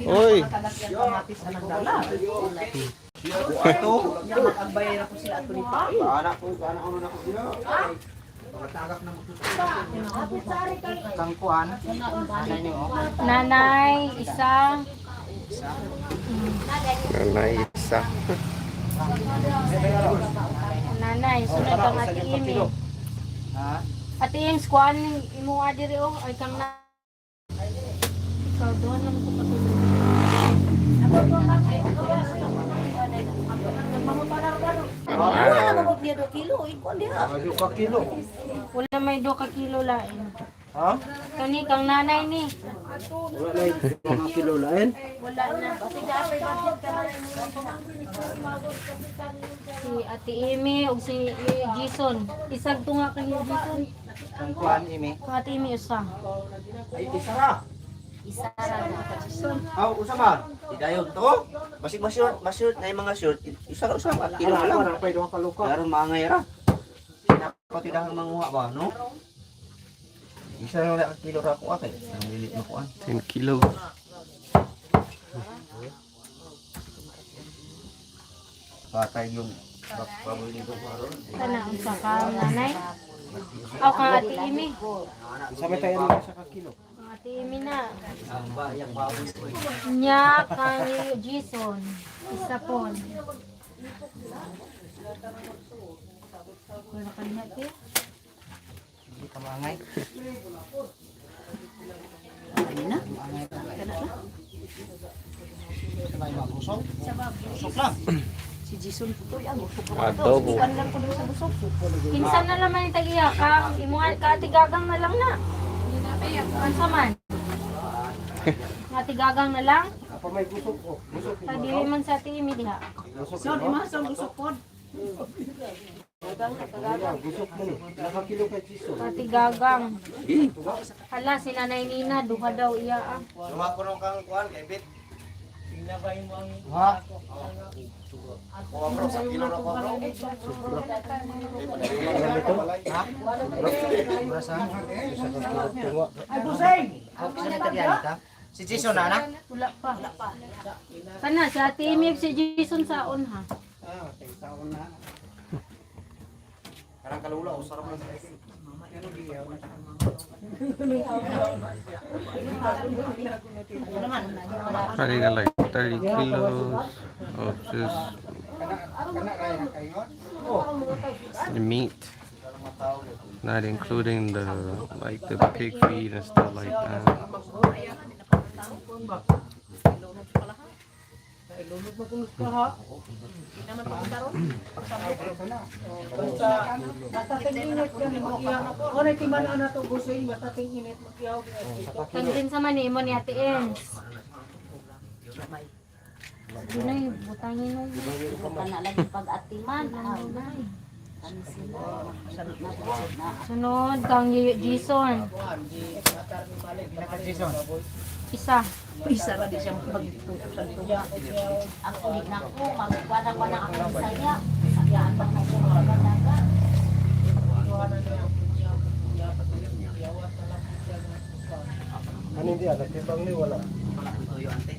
Oy. Ato. Magbayad ako sila ato ni Paul. Anak ko, anak ko na ko siya. Kang kuan. Nanay ni mo. Nanay, isa. Nanay isa. Nanay, sunod kang Ate Amy. Ha? Ate Ims, kuhaan imo nga diri oh. Ay kang na. Ikaw doon lang ko patulog. Wala na mo niya do kilo, ikaw diha. Ayo ka kilo. Wala may 2 ka kilo lain. Ha? Kani kang nanay ni. Wala na mga kilo lain. Wala na. Si Ate Amy ug si Jason. Isag tunga kay Jason. Kang kuan imi. Kang Ate Amy usa. Ay, isa ra. Isa ra na. Aw, usa man. Idayon to. Basig basur, basur na yung mga shirt. Isa ra usa ka kilo lang. Wala pa duha ka luka. Karon maangay ra. Pati dahang manguha ba, no? Isa ra ka kilo ra ko kay. Ang dili makuan. 10 kilo. Patay yung baboy nito karon. Kana unsa ka nanay? Aw kang Ate Amy. Sa may tayo ng isa ka kilo. Kang Ate Amy na. Ang bayang baboy ko. Nya kang Jason. Isa pon. Wala ka niya, te. Hindi ka maangay. Ani na. Sabay ba busog? Busog lang. Si Jason putoy ang busog ko. Adobo. Ikan lang ko dun sa busog. Kinsa na naman yung tag-iya ka? Imo nga ka Ate Gagang na lang na. Unsa man? Nga Ate Gagang na lang? Apa may busog ko. Busog. Pagdili man sa Ate Amy diha. So, di ma sa busog pod. Busog mo ni. Naka kilo kay Jason. Ate Gagang. Hala, si Nanay Nina, duha daw iya ah. Duha ko nung kang kuan kay bit. Ha? Kuha bro, sa kilo ra ko bro. Ha? Brasa. Ay busay. Ako sa nagtagyan ka. Si Jason na na. Wala pa. Kana, si Ate Amy ug si Jason saon ha. Ah, taon na. Karang kalula usara man sa ikin. Probably got like 30 kilos of just the meat, not including the like the pig feed and stuff like that. Basta ting-init yan, mag-ihaw. O na timan na to busing, basta ting-init mag-ihaw. Tangin sa man imo ni Ate Ems. Sige na, butangin mo. Kana lagi pag-atiman. Ay, kani sila. Na. Sunod kang Jason. Pinaka Jason. Isa. Isa ra di siya magtutok sa tuwa. Ang uli na ko, magkuwan na ako Bisaya. Bisayaan pa na ko magdaga. Ano hindi ah, nagtibang ni wala. Tuyo ante.